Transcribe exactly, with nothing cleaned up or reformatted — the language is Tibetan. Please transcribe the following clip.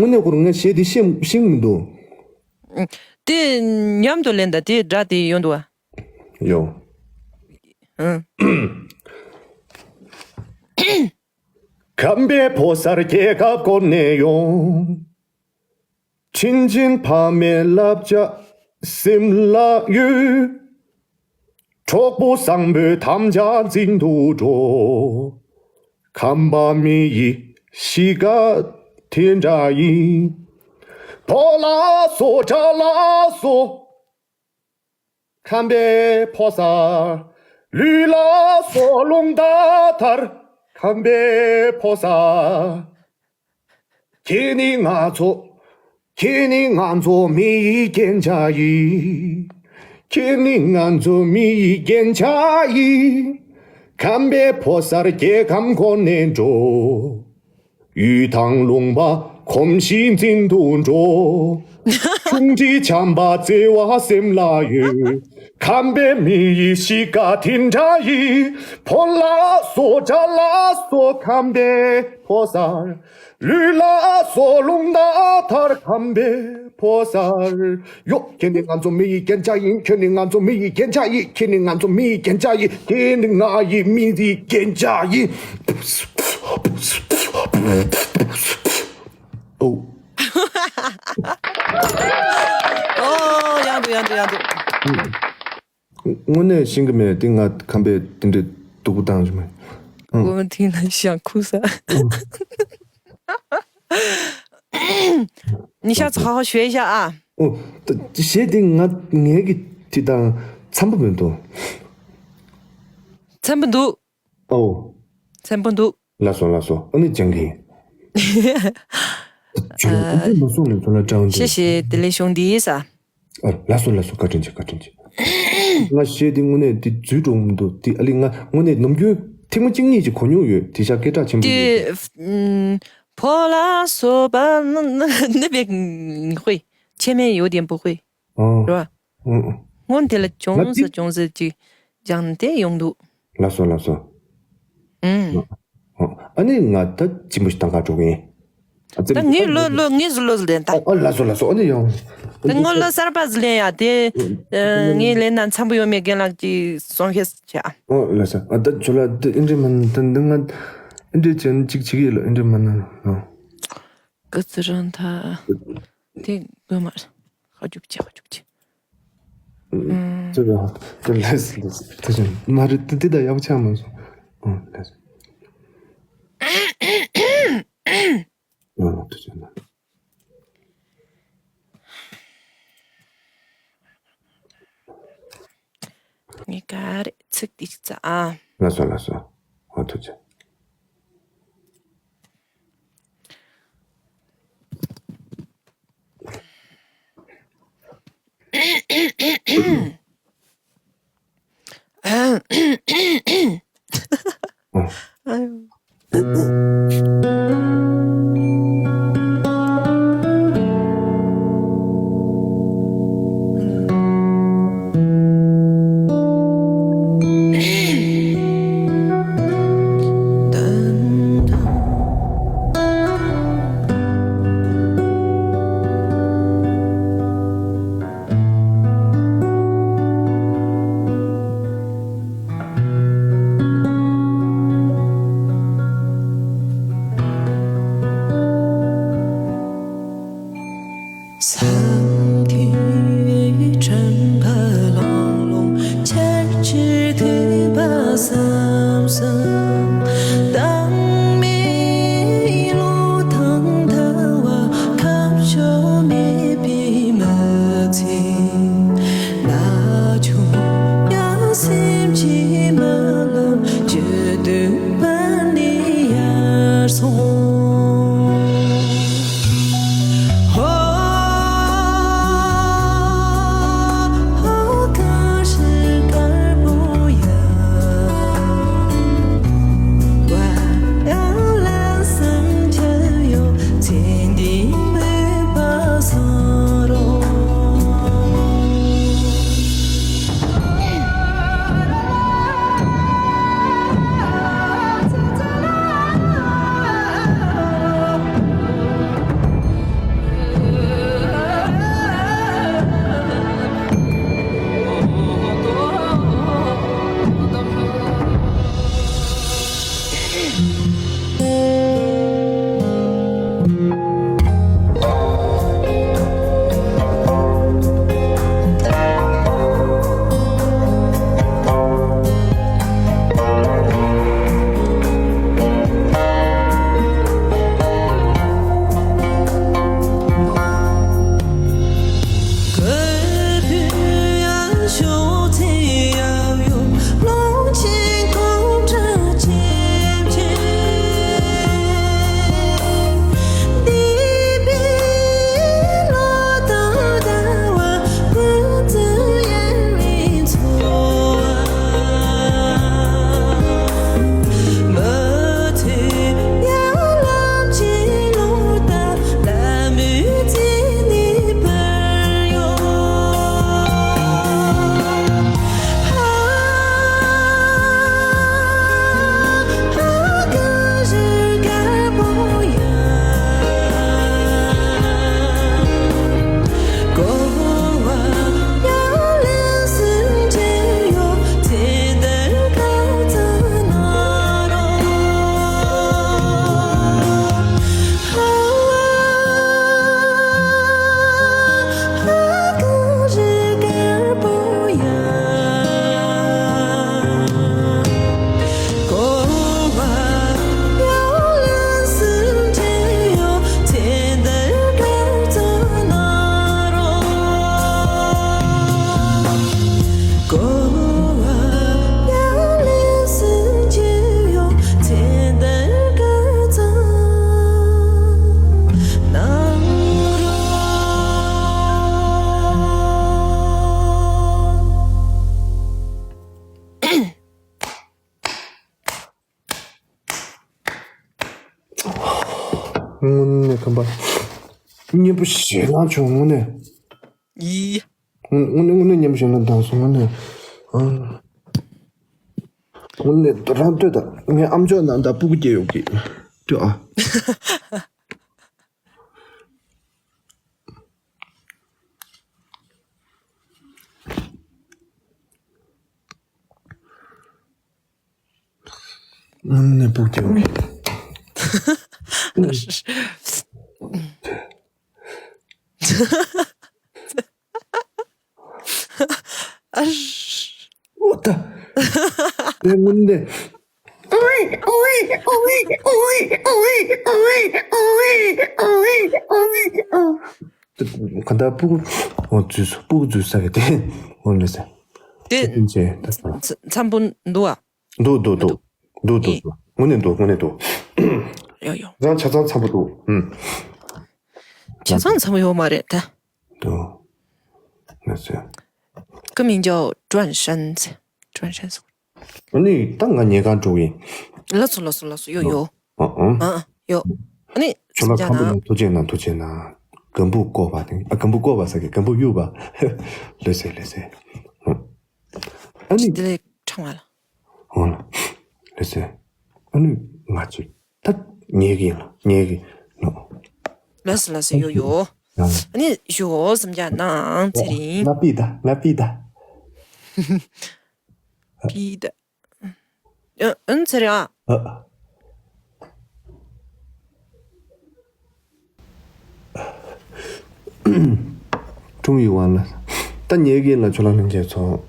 དངོས་གནས་ཁོ་རང་ངས་གཞས་དེ་ཤེས་ཤེས་མི་འདུག་དེ་མཉམ་དུ་ལེན་ད་དེ་སྒྲ་དེ་ཡོང་འདུག་བ། ཡོ། ཨང་། ཁམས་པའི་ཕོ་གསར་རྒྱལ་ཁབ་བསྐོར་ནས་ཡོང་། དྲིན་ཆེན་ཕ་མའི་བསླབ་བྱ་སེམས་ལ་ཡོད། གྲོགས་པོ་བཟང་པོའི་དམ་བཅའ་འཛིན་དུ་འགྲོ། ཁམས་པ་མི་ཡི་གཤིས་ཀ་དེ་འདྲ་ཡིན། ཕོ་ལ་སོགས་དགྲ་ལ་སོགས། ཁམས་པའི་ཕོ་གསར། ལུས་ལ་སོགས་རླུང་རྟ་དར། ཁམས་པའི་ཕོ་གསར། ཁྱེད་ནི་ང་ཚོ། ཁྱེད་ནི་ང་ཚོ་མི་ཡི་རྒྱན་ཆ་ཡིན། ཁྱེད་ནི་ང་ཚོ་མི་ཡི་རྒྱན་ཆ་ཡིན། ཁམས་པའི་ཕོ་གསར་རྒྱལ་ཁམས་བསྐོར་ནས་འགྲོ། གཡུ་དང་ལུང་པ་གོམས་གཤིས་འཛིན་དུ་འགྲོ། ཆུང་འདྲིས་བྱམས་པ་བརྩེ་བ་སེམས་ལ་ཡོད། ཁམས་པའི་མི་ཡི་གཤིས་ཀ་དེ་འདྲ་ཡིན། ཕོ་ལ་སོགས་དགྲ་ལ་སོགས་ཁམས་པའི་ཕོ་གསར། ལུས་ལ་སོགས་རླུང་རྟ་དར་ཁམས་པའི་ཕོ་གསར། ཡོ། ཁྱེད་ནི་ང་ཚོ་མི་ཡི་རྒྱན་ཆ་ཡིན། ཁྱེད་ནི་ང་ཚོ་མི་ཡི་རྒྱན་ཆ་ཡིན། ཁྱེད་ནི་ང་ཚོ་མི་ཡི་རྒྱན་ཆ་ཡིན། ཁྱེད་ནི་ང་ཡི་མི་ཡི་རྒྱན་ཆ་ཡིན། ཨོ། ཨོ། ཡག་འདུག་ཡག་འདུག་ཡག་འདུག་དངོས་གནས་ཤེས་ཀྱི་མེད། དེ་ང་ཁམས་པས་དེ་འདྲའི་སྡུག་པོ་བཏང་བྱུང་མེད། ཨང་། ཨོ། དེ་ན་ཞག་ཁུ་ས། ཨང་། 你下次好好学一下啊。 ཨོ། ད་གཞས་དེ་ང་ངས་ཀྱི་དེ་དང་འཚམ་པོ་མི་འདུག་འཚམ་པོ་འདུག་ཨོ། འཚམ་པོ་འདུག་ལགས་སོ་ལགས་སོ། ཨ་ནི་སྦྱང་གི་ཡིན། ཁྱོད་ཨ་ཨ་ཙི་མ་སོང་ནས་ཁྱོད་ལ་སྦྱང་འདུག་ཤེས་ཤེས། དེ་ལས་གཞུང་འདི་ཡིན་ས། ཨ། ལགས་སོ་ལགས་སོ། བཀའ་དྲིན་ཆེ་བཀའ་དྲིན་ཆེ། ང་གཞས་འདི་དངོས་གནས་འདི་འཛུལ་འགྲོ་མི་འདུག་འདི་ཨ་ལི་ང་དངོས་གནས་ནམ་རྒྱུན་ཐེངས་མ་གཅིག་གཉིས་ཅིག་གོ་མྱོང་ཡོད། དེ་ཤ་སྐད་གྲགས་ཆེན་པོ་ཡོད། 对，嗯， ཕོ་ལ་སོགས་པ་ནི་ནི་ནི་བའི་དཔེ་前面有点不会 ཨོ། རེད་བ། ཨོ། སྔོན་དེ་ལ་ཅུང་ཟད་ཅུང་ཟད་ཅིག་སྦྱངས་ཏེ་ཡོང་འདུག་ལགས་སོ་ལགས་སོ། ཨུམ། ཨོ། ཨ་ནི་ང་ད་ཅི་མོ་ཞིག་བཏང་ག་འགྲོ་གི་ཡིན། ཨ་ཙི། ད་ངས་ལོ་ལོ་ངས་ཟུར་ལོ་ཟུར་ལེན་ད། ཨ་ལགས་སོ་ལགས་སོ། ཨ་ནི་ཡོང་། ད་ངས་ལོ་གསར་པ་ཟུར་ལེན་ཡ་དེ། ཨ། ངས་ལེན་ན་འཚམ་པོ་ཡོད་མེད་རྒན་ལགས་ཀྱིས་གསུང་ཤེས་བྱ། ཨོ་ལགས་སོ། ཨ་ད་ཁྱོད་ལ་ད་ཨིན་དྲི་མ་ད་འདི་ང་ཨིན་དྲི་ཅན་གཅིག་བྱེད་ཀྱི་ཡོད་ལ་ཨིན་དྲི་མ་ན་ཨོ། ཀི་ཙི་རང་ཐ། དེ་དགོས་མ་རེད། ཧ་ཅུག་ཅེ་ཧ་ཅུག་ཅེ། ཨུམ། ཅེ་ག་ཧ་ཏུ་ལེས་ལེས་ཐུ་ཅན་མ་རེད། དེ་དེ་ད་ཡག་པོ་ཆགས་མ་སོང་། ཨོ་ལེས། ཨོ་ཐུ་ཅན་ན། ངས་ག་རེ་ཚིག་དེ་ཅིག་ཙ་ཨ། ལགས་སོ་ལགས་སོ། ཨོ་ཐུ་ཅན། ཁམས་པ། སྙན་པོ་ཞེ་ལང་བྱུང་དངོས་གནས། ཡི། དངོས་གནས་དངོས་གནས་སྙན་པོ་ཞེ་ལང་དང་སོང་དངོས་གནས། ཨ། དངོས་གནས་རང་ལྟོས་དང་ངའི་ཨམ་ཅོག་ནང་ད་སྤུ་གུ་སྐྱེ་ཡོད་ཀྱི། ལྟོས་ཨ། དངོས་གནས་སྤུ་གུ་སྐྱེ་ཡོད་ཀྱི། ཨ་ཧྲ། ཨོ་ད། དེ་དངོས་གནས། ག་འདྲ་སྤུ་གུ། ཨོ་འཛུལ་སོང་། སྤུ་གུ་འཛུལ་ས་གི་དེ། ཨོ་ལེ་ས། དེ། དེ་ཚེ། མཚམས་པོ་འདུག་ཨ། འདུག་འདུག་འདུག་འདུག་འདུག་ཨེ། འདུག་དངོས་གནས་འདུག་དངོས་གནས་འདུག་ཡོ་ཡོ། ཆ་ཚང་ཆ་ཚང་ཆ་ཚང་འཚམ་པོ་འདུག་ཨུམ། ཆ་ཚང་འཚམ་པོ་ཡོད་མ་རེད་ད། འདུག་ང་ཚོས། 歌名叫转身，转身。 ཨ་ནི་ད་ང་ཉལ་ཁང་འགྲོ་གི་ཡིན། ལགས་སོ་ལགས་སོ་ལགས་སོ། ཡོ་ཡོ། ཨ་ཨ། ཨ་ཡོ། ཨ་ནི་ཁྱོད་ལ་ཁམས་པ་ནང་ཐུགས་རྗེ་གནང་། ཐུགས་རྗེ་གནང་། སྒམ་པོ་བཀོག་པ་དེ། ཨ། སྒམ་པོ་བཀོག་པ་ཟེར་གི། སྒམ་པོ་གཡུག་པ། ལོས་ཟེར་ལོས་ཟེར། ཨ་ནི། དེ་ལས་ཁྲང་བ་ལ། འོ་ལ། ལོས་ཟེར། ཨ་ནི་ང་ཚོས་ད་ཉལ་གི་ཡིན་ལ། ཉལ་གི་ནོ། ལགས་སོ་ལགས་སོ། ཡོ་ཡོ། ཨ་ནི་ཞུ་འོ་བསམ་རྒྱ་ནང་ཚེ་རིང་། ང་པི་ད་ང་པི་ད། པི་ད། ཨ་ཨ་ཚེ་རིང་ཨ། ཨ། ཀྲུང་ཡུ་ཝང་ལ། ད་ཉལ་གི་ལ་ཆོ་ལ་ལྷན་རྒྱས་ཚོ།